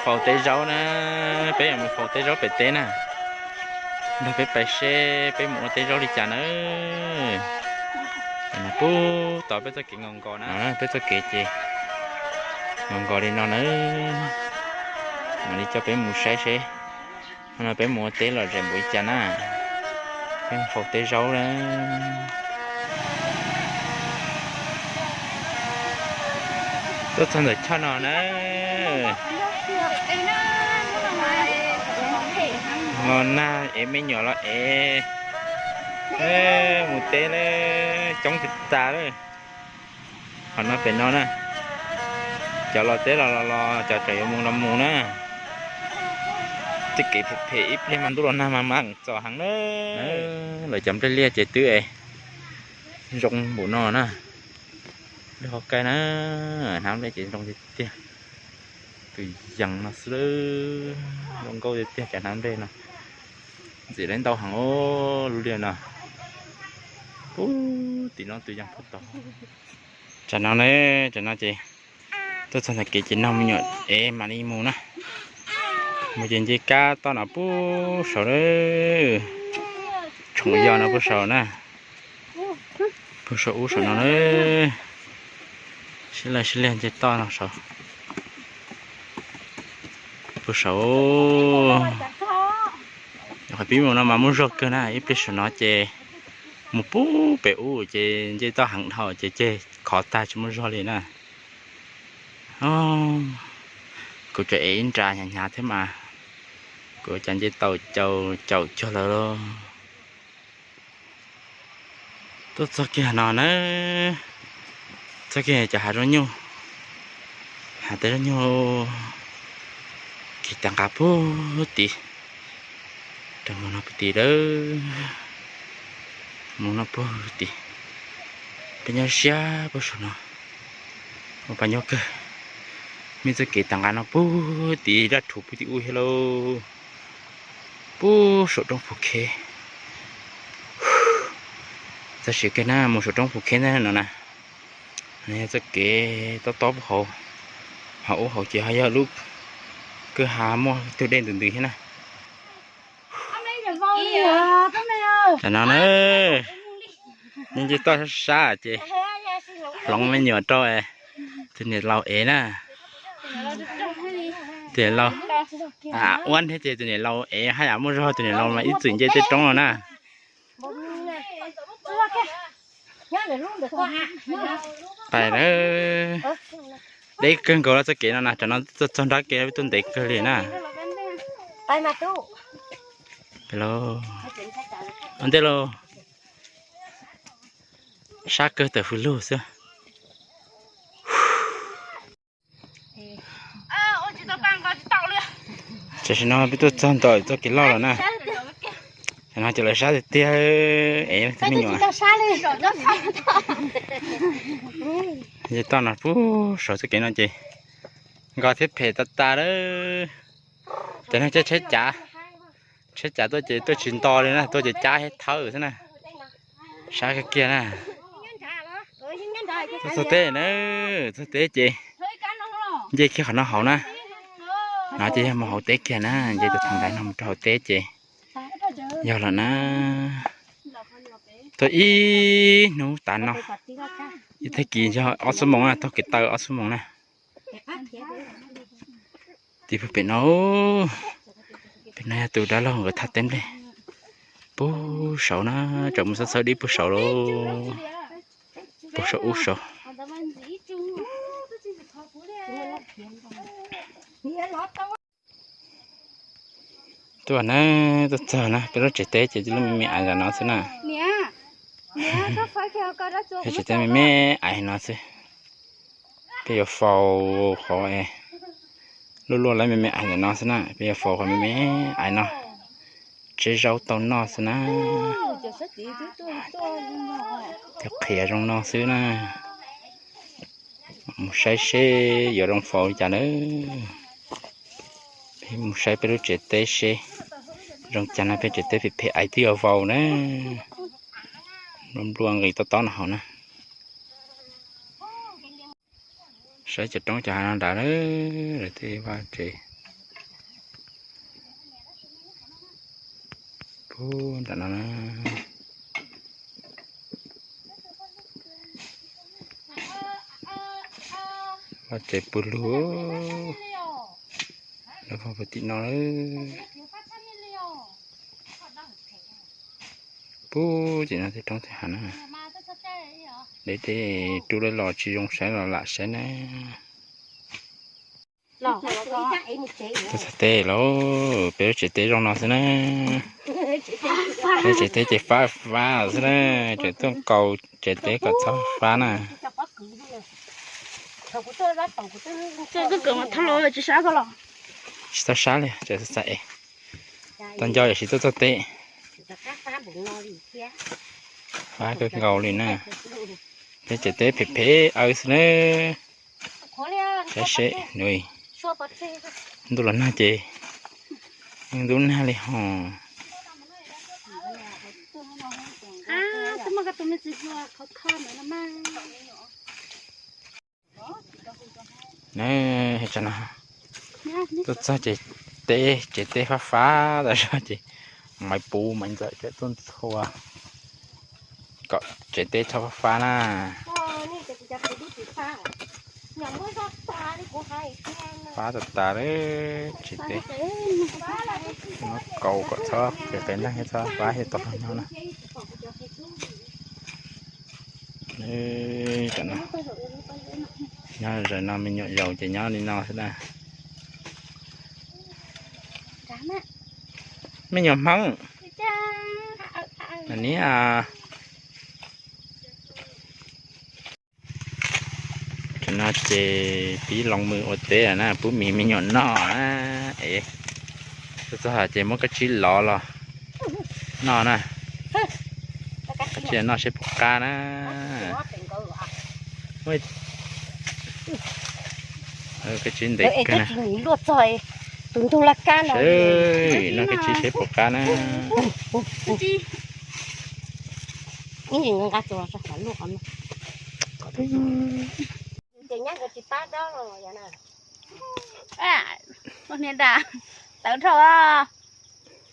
Faus teb zaub na, peb yuav mus faus teb zaub pem teb na. Nrog peb pais seb peb mus ua teb zaub li cas na. Pub tau peb txoj kev nkaus nkaus na, peb txoj kev ces nkaus nkaus li no na. Mam li coj peb mus saib seb no peb mus ua teb los zem npaum li cas na. Peb faus teb zaub na. Tuaj txog ntawm choj no na. Los nag es me nyuam los es. Mus teb na, coob tas tas lawm. Qhov no pem no na, cov los teb los los los, cov tseem yuav mus los mus na. Tej kev phem phem ib pliag mas ntuj los nag mas mas txom heev na. Lawv cov nplej liaj ces twb es zoo npaum no na. Lub hauv kai na, hnab nplej ces zoo tiag tiag. Tus yees no xwb, zoo nkauj tiag tiag cov hnab nplej no. Ntxim lawv ntau heev lub liaj no. Pub tim no tus yees pub tod. Tsam no na, tsam no ces tuaj txog ntawm kev ces nog me nyuam es mam li mus na. Mus ces nce kab toj no pub saud lawm. Tshoom yog no pub saud na. Pub saum ub saum no na. Sib laig sib liag nce toj no saud. Pub saud. Qhov pib mus no mas muaj zog kawg na, ib pliag saum no ces mus pub pem ub ces nce toj heev dhau ces ceg khov tag tsis muaj zog li na. Kuv tseem ev ib nra hnyav hnyav thiab mas kuv cas nce tau caum caum cuag lawm lauj. Tuaj txog kiag no na, txog kiag cov hav zoov nyuj, hav teb zoov nyuj, kiag tag nqa puag tid, rau mus no puag tid lawm, mus no puag tid, peb nyob siab puag saum no, ua pas nyuaj kawg, muaj txoj kev tag nqa no puag tid dab rhuv puag tim ub thiab lauj, puag saum roob Phu Khe. Txog siav kiag na, mus saum roob Phu Khe ntag no na. Yog txoj kev tob tob puag hauv, ho ub hauv ces ho yog lub kwj ha muaj tug dej ntws ntws thiab na. Tam no na, nce toj sab sab ces hloov me nyuam rau tus niam laus ev na. Tus niam laus uab thiab ces tus niam laus ev haj yam muaj zog, tus niam laus mas ib txwm nce tej roob no na. Pais na, deb kawg nkaus txoj kev no na, tam no txog nrab kev tuaj ntev kawg li na. Ua ntej lauj, sab kawg tawm hws lug xwb. Tam sim no peb tuaj txog ntawm txoj kev loj lawm na. Tam no ces lawv sab tiag tiag, es tus me nyuam nce toj no pub saum txoj kev no ces nkos thiab phem tas tas lawm. Cov neeg caij tsheb cav, tsheb cav tuaj ces tuaj tsis nto li na, tuaj ces cab thiab thawb xwb na. Sab kiag kiag na. Txog teb na, txog teb ces nce kiag qhov no hauv na. No ces yog mus hauv teb kiag na, nce tus thav ntaiv no mus rau hauv teb ces yog lawm na. Tuaj ib hnub tas no, ib tag kis yog ob xuab moos na, taug kev taw ob xuab moos na. Tim pem no, pem no yog tus dab laug nkawd thaj teb nplej. Pub saud na, tseem mus txhawb txhawb dib pub saud lauj. Pub saum ub saud. Tuaj na, tuaj txog na, peb lub tsev teb ces lub me me aiv ntawm no xwb na. Peb tsev teb me me aiv no xwb. Peb yuav faus qhov luaj luaj lawm me me aiv ntawm no xwb na, peb yuav faus qhov me me aiv no, tseb zaub tau noj xwb na. Cov qhiav zoo no xwb na. Mus saib seb yuav zoo faus li cas na. Peb mus saib peb lub tsev teb seb zoo cas na, peb tsev teb phem phem aiv twb yuav faus na. Nplua nplua nqis tob tob no hauv na. Saib cov roob cov hav no nrad, lawv tej vaj tsev. Ub, nram no na. Vaj tsev puag lug, lawv vaj puag tim no lawm. Pub ces no tej roob tej hav na. Deb deb, rub lawv los tsis zoo saib los lam saib na. Tuaj txog teb lawm, peb lub tsev teb zoo no xwb na. Peb tsev teb ces fab fab xwb na, tseem tuaj nkaus tsev teb kom txhob fab na. Tsis tau sab li, tseem xav es tau nco yam sis tuaj txog teb. Fab kawg nkaus li na. Peb tsev teb phem phem aw xwb na. Saib seb, ntuj los nag ces yeej ntub nag li hos. Na, tsam no tuaj txog ces teb, tsev teb fab fab tas zog ces Maiv Puv Maiv Ntxawm tseem tuaj ntxhua kom tsev teb txhob fab fab na. Fab tas tas lawm tsev teb, muab kaus kom txhob qis qis neeg thiab txhob fab thiaj tau nyob na. Nyob zaum no me nyuam yaus ces nyob li no xwb na. Me nyuam Hmoob, niam. Tam no ces pib los mus ua teb na, pub mis me nyuam noj na. Es tuaj txog ces muab kab tsib lov los noj na. Kab tsib noj seb puas qab na. Kab tsib ntev kawg na. Noj kab tsib seb puas qab na.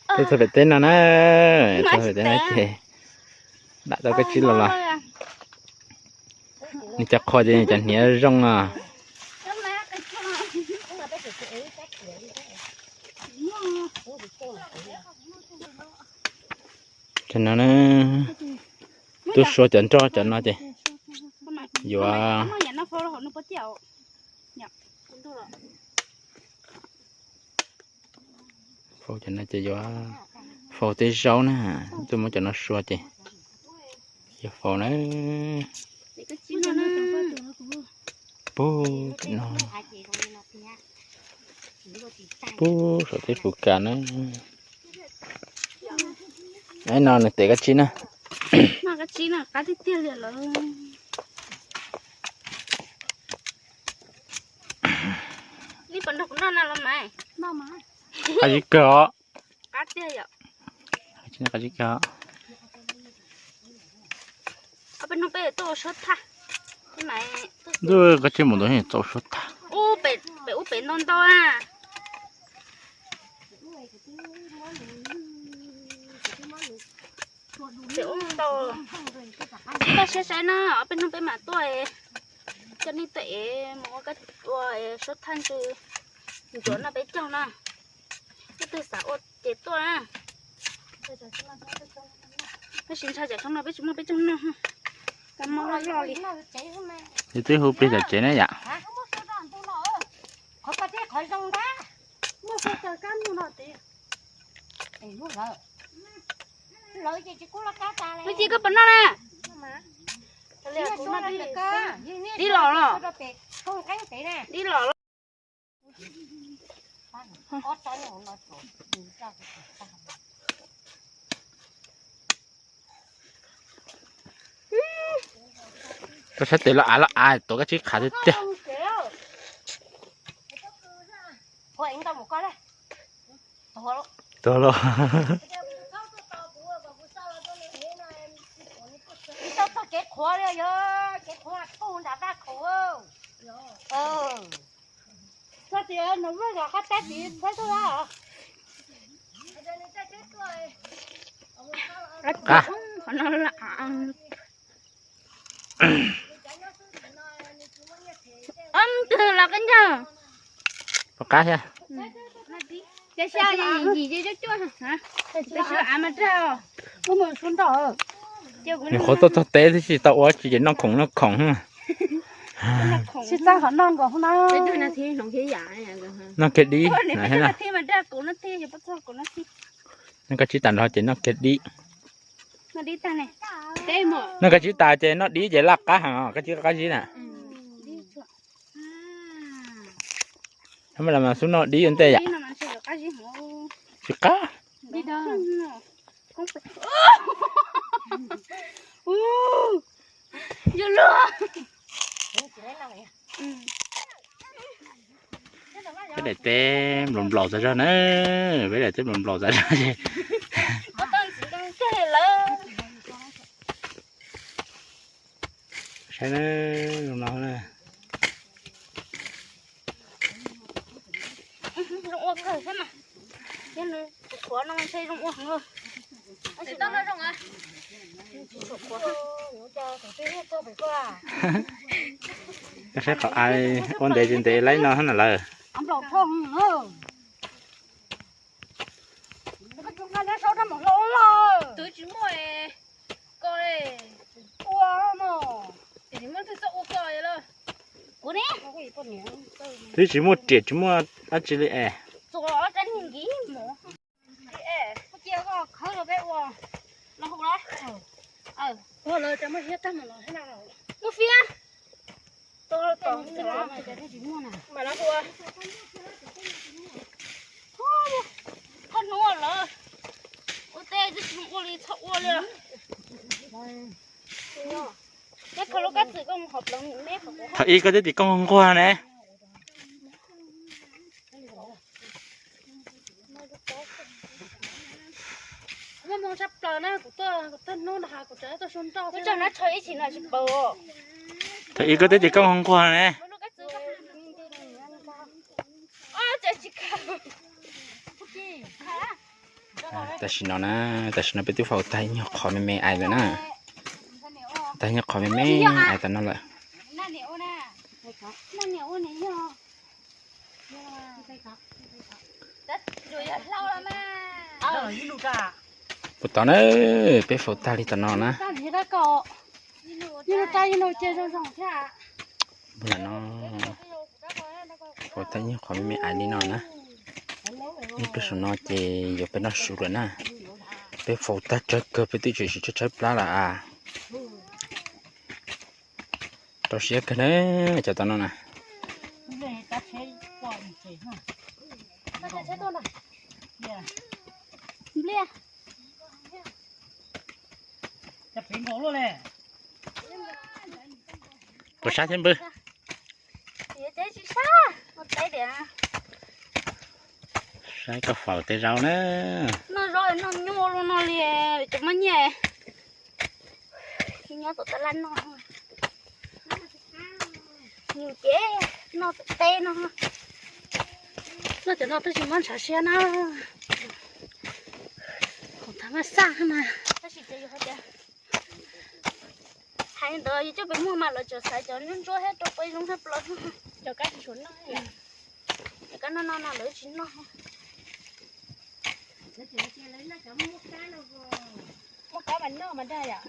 Tuaj txog pem teb no na, txog pem teb no ces dam tau kab tsib los los. Nws cov qhua ces nws cov hniav zoo no. Tam no na, twb sua cov nroj cov no ces yuav faus cov no ces yuav faus tej zaub na, twb muab cov no sua ces yuav faus na. Pub no, pub saum tej pus kas na. Aib no nws tes kab tsib na. Kab tsib no qab tiag tiag li lawm. Qab tsib kawg os. Qab tsib kawg. Ntuj, kab tsib mus ntau txaus suab tag. Pem ub pem ntau ntau na. Pem ub ntau. Tsis tau siab saib na, ob peb hnub peb mam tuaj, coj nej tuaj es mus ua suab thaj ntsws ntxuav noj peb caug na. Leej twg xav ua ces tuaj na. Tab sis ntshai tsam xyoo no peb tsis muaj peb caug noj, kab mob loj loj li. Ces twb hu plig tom tsev na yom. Lub ci koj puas noj na? Dib los los. Dib los los. Koj sab tes los av los av tuav kab tsib qhav tiag tiag. Tuag los. Tsis tau txog kev qhuav li, yog kev qhuav tuaj nram vaj khaum. Txog tias nws muab zos qab teb tid txhawb tuaj. Qab. Twg los qab ncag. Pom qab thiab. Nws qhuav tuaj txog teb tib si tau ua tsis ces noj khoom noj khoom. Noj kiag dib. Noj kiag dib. Noj kiag dib. Noj kiag dib tas ces noj dib ces laj qab heev, koj tsis qab zib na. Mas xub noj dib ua ntej yom. Tsis qab. Peb daim teb nplaum nplaum tas zog na, peb daim teb nplaum nplaum tas zog. Saib na, zoo no na. Koj saib qhov ai ua ntev tsis ntev laib no na lawm. Twb tsis muaj riam tsis muaj dab tsi li es. Txhob hnub lawm, ua teb twb tsis ua li, txhob ua li. Thaum ub koj twb tim koj nquag ne. Muaj moo tshaj plaws na, kuv tuaj, kuv tuaj hnub no kuv tseem tuaj su nroj. Kuv tseem nab tsho ib tsis no tsis paub. Thaum ub koj twb tim koj nquag ne. Tam sim no na, tam sim no peb twb faus tag ib nyuag qhov me me ais lawm na. Tag ib nyuag qhov me me ais tas no lawm. Puas tau na, peb faus tag li tam no na. Lam no faus tag ib nyuag qhov me me ais li no na. Ib pliag saum no ces yuav peb noj su lawm na. Peb faus tag tsawg kawg peb twb tseem siv tshaib tshaib plab lawm a. Rau siab kawg na, cov tam no na. Puas sab thiab npawg? Saib koj faus tej zaub na. Noj zaub noj nyuaj li no li, cov maj nyiaj nyob tom tab laj noj. Yus ces noj tom teb no. Noj cov no twb tsis mob ntshav siab na. Thaum tag maj xaj na. Hais ntawd yus coj pem muag mas lawv tseem xaiv cov ntsuab ntsuab thiab rau peb zoo thiab plaws. Cov kab tsis tshua noj, cov kab noj no no lawv tsis noj. Muaj kab mas noj mas dag yom.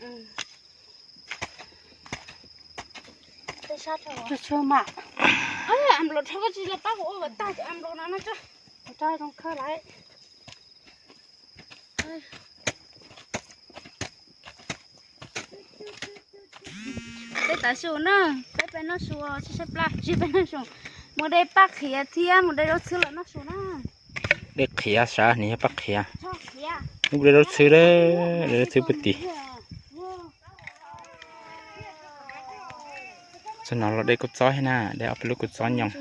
Tsuag tsuag mas. Am nplaum rho koj tsis los pab kuv ua kom tag cov am nplaum no no tso. Kuv tso zoo khawb lawm. Peb tav su na, peb peb noj su, tsis saib plab tsis peb noj su. Mus de paj qhiav thiab mus de zaub txhwb los noj su na. De qhiav sav, nws yog paj qhiav. Mus de zaub txhwb, de zaub txhwb puag tim. Txog no los de kua txob thiab na, de ob peb lub kua txob nyoos.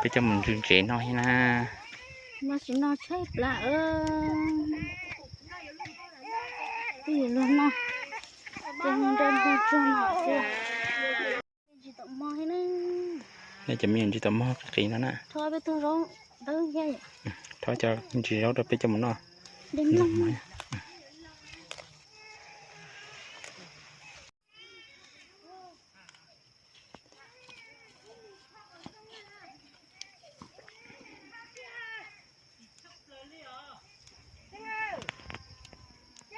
Peb coj mus ntsw ntsev noj thiab na. Tsis noj tshaib plab. Twb yog luag noj, ces nrog nrog tsuag no xwb. Nej cov me nyuam ntsis tau mog qis qis no na. Rho peb tug zaub dawb thiab. Rho cov ntsis zaub rau peb coj mus noj.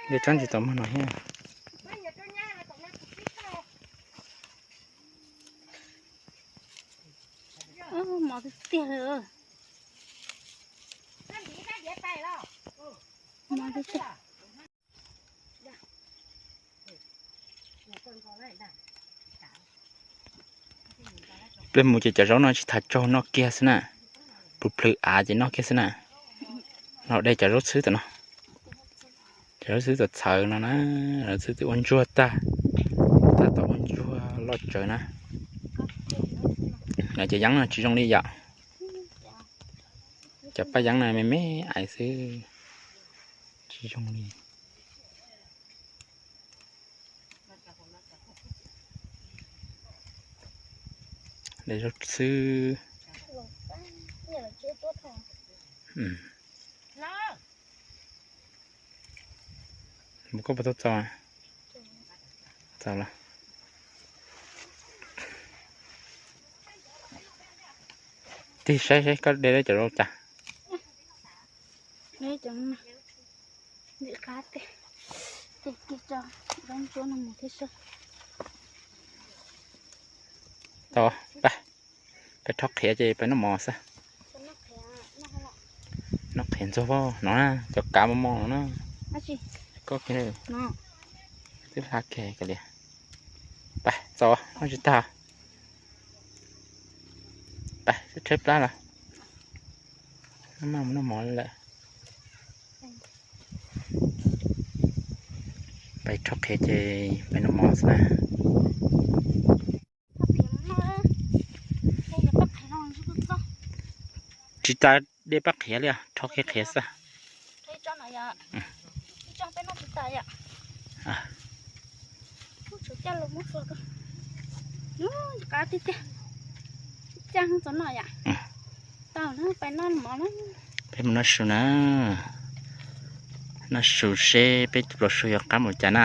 Dej tsob ntsis tau muag no thiab. Mos tiag tiag li. Mos tiag tiag. Peb mus ces cov zaub no tsis tham tsaug noj kiag xwb na. Plhws plhws av ces noj kiag xwb na. Los de cov zaub xwb tam no. Cov zaub xwb txawv txhawv no na, zaub xwb twb ua ntsuag tag, tag tom ua ntsuag loj tsawv na. Lawv cov yeeb no tsis zoo li yom. Cov paj yeeb no me me ais xwb, tsis zoo li. De zaub xwb. Mus koj puas tau txaus? Txaus lawm. Tig saib saib koj de lawm cov zaub cas. Tau, peb rho qhiav ces peb noj mov xwb. Noj qhiav ntxuag no na, cov kav mos mos no na. Koj twb hla kiag kawg li. Peb txaus noj tsis tag. Peb tshaib plab lawm. Maj mus noj mov lawm. Peb rho qhiav ces peb noj mov xwb na. Tsis tas de paj qhiav li, rho kiag qhiav xwb. Peb mus noj su na, noj su seb peb tus plaub su yuav qab mus cas na.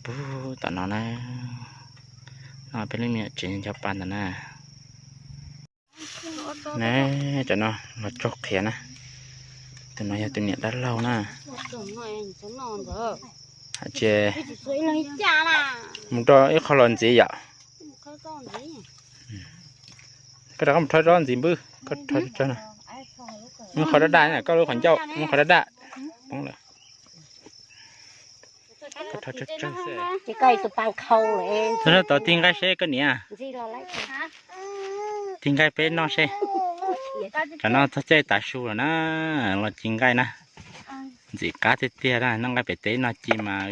Pub tom no na, no peb lub me nyuam tsev ncho pa ntawd na. Ne, cov no los tsaug qhiav na. Tus no yog tus niam dab laug na. Ces mus rau ib qho los ntxiv yom. Koj rov qab mus rho tsob ntxiv npwb, koj rho tsob no. Muab qhov daj daj na, koj lub qhov ncauj muab qhov daj daj. Poob lawm. Koj rho tsob tsawg xwb. Txog tod tig nqaij seb koj niam. Tig nqaij peb noj seb. Tsam no txog caij tav su lawm na, los ci nqaij na. Ntxim qab tiag tiag na, noj nqaij pem teb no ci mas.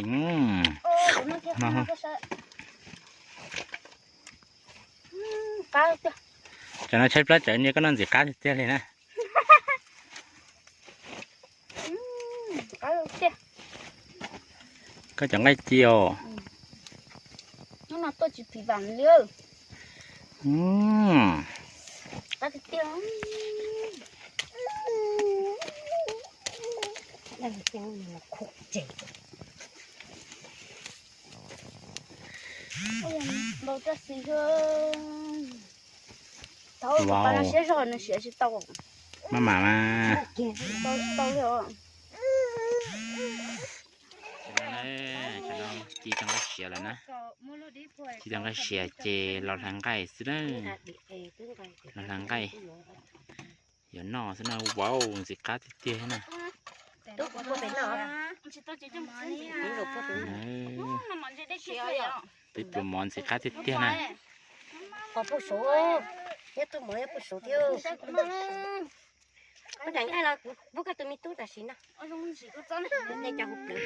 Tsam no tshaib plab tsawv niag koj noj ntxim qab tiag tiag li na. Koj cov nqaij ci os. Npau raj xis xwb. Tau, tus pas no siab zog nws siav tsis tau. Maj mam mas. Tau, tau li os. Ci tau nqaij siav lawm na. Ci tau nqaij siav ces los hlais nqaij xwb na. Los hlais nqaij. Yuav noj xwb na, vauv, ntxim qab tiag tiag na. Peb pluas mov ntxim qab tiag tiag na. Koj daim nqaij los kuv pub koj tus me tub tam sim no. Nej cov hu plwv.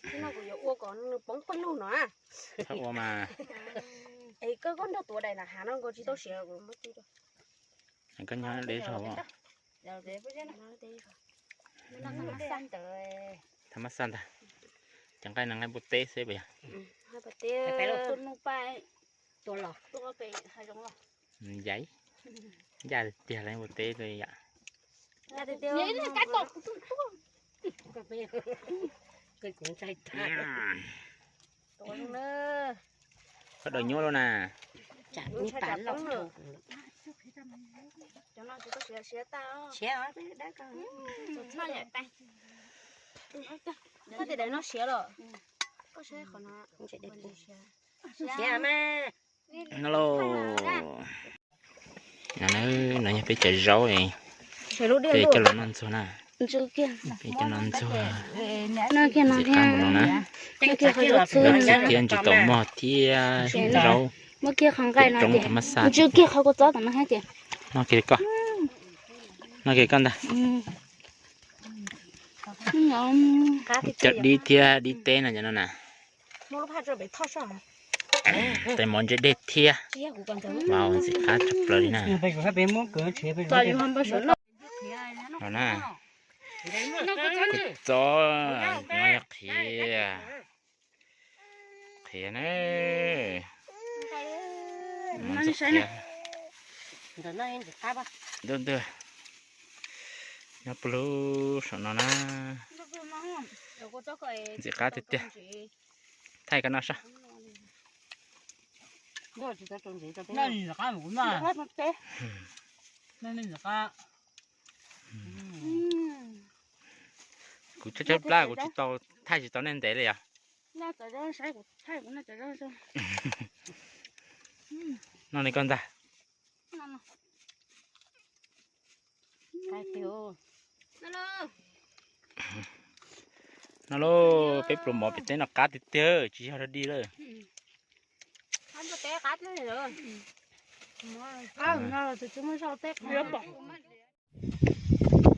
Kuv no kuv yuav ua kom nws poob pawg lug no. Txhob ua mas. Es koj, koj nrog tuav daim lam hav no nkaus tsis tau siav. Koj nyob deb zog. Thab mab xaj ntag. Cov nqaij no nqaij npua teb xwb puas yog? Yaiv, ncaj tiag tiag li npua teb yom. Koj daus nyuaj lawm na. Siav, siav, siav tag. Siav, siav los. Siav mas. No lauj. No, no yog peb cov zaub, peb coj los noj ntxuag na. Peb coj noj ntxuag. Ntxim qab mus no na. Zaub txiv thiab ntsis taum mog thiab zaub roob tham mas xaj. Noj kiag koj, noj kiag koj ntag. Cov dib thiab dib teb no cov no na. Tais mov ntse dej thiab. Wow, ntxim qab tshaj plaws li na. No na. Kua txob no yog qhiav. Qhiav na. Ntxuag qhiav. Ntuj ntuj. Nyob puag lub saum no na. Ntxim qab tiag tiag. Thaij koj noj sab. Kuv tshaib tshaib plab, kuv tsis tau thaij tsis tau nej ntev li yog. Noj li koj ntag. No lauj, peb pluas mov pem teb no qab tiag tiag, tsis yog dog dig lawm.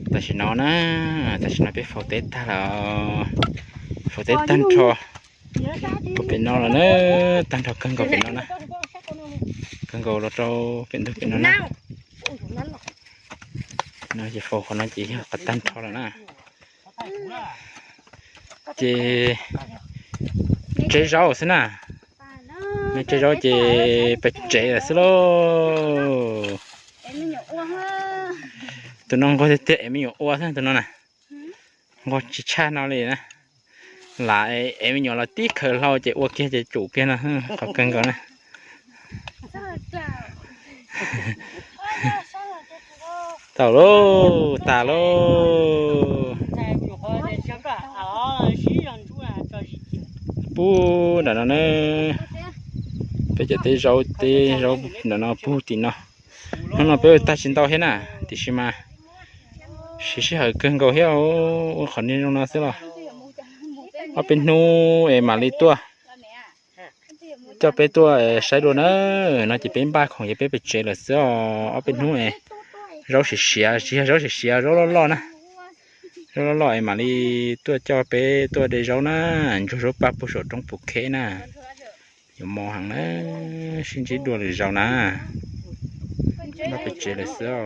Tam sim no na, tam sim no peb faus teb tag lawm, faus teb tag nrho, pem no los na, tag nrho kawg nkaus pem no na, kawg nkaus los rau pem ntug pem no na. No ces faus qhov no ces yog qhov tag nrho lawm na. Ces tseb zaub xwb na. Nej tseb zaub ces peb tsev lawm xwb lauj. Tus no nquag tiag tiag, es me nyuam ua xwb tus no na. Nquag tsis tshaj no li na. Lam es me nyuam los tib khaws hlau ces ua kiag ces tsum kiag no, qhov kawg nkaus na. Tau lauj, tas lauj. Pub nram no na, peb cov teb zaub, teb zaub nram no pub tim no. Hnub no peb ua tag tsis ntau thiab na, tiam sis mas siv sij hawm kawg nkaus thiab, ua qhov niag zoo no xwb los ob peb hnub es mam li tuaj. Coj peb tuaj saib dua na. No ces peb npaj khoom ces peb pem tsev lawm xwb os. Ob peb hnub es zaub siav siav, tsis yog zaub siav siav, zaub loj loj na. Zaub loj loj es mam li tuaj coj peb tuaj de zaub na. Ntsuag zaub paj puag saum roob puv kheb na. Yuav mos heev na, sib ntsib dua lwm zaus na. Npaj pem tsev lawm xwb os.